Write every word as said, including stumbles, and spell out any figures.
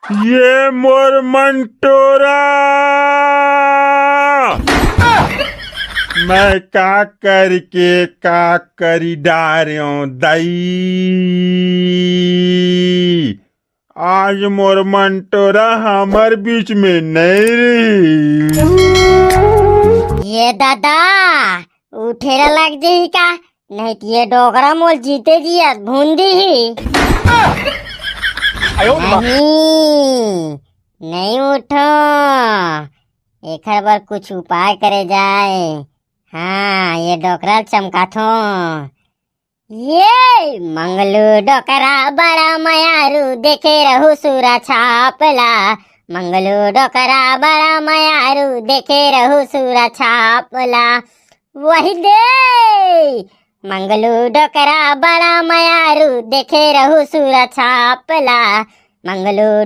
ये मोर मन टोरा, मैं का करके का करी डारेंव दाई। आज मोर मन टोरा हमर बीच में नहीं रही। ये दादा, उठे ला लग जाही का? नहीं तो ये डोकरा मोल जीते जियत भूंदी ही। नहीं, नहीं उठो, एखर बर कुछ उपाय करे जाए। हाँ, ये डोकरा ल चमकाथो। ये मंगलू डोकरा बड़ा मयारू, देखे रहू सूरा छापला। मंगलू डोकरा बड़ा मयारू, देखे रहू सूरा छापला। वही दे, मंगलू डोकरा बड़ा मयारू, देखे रहू सूरा छापला। मंगलू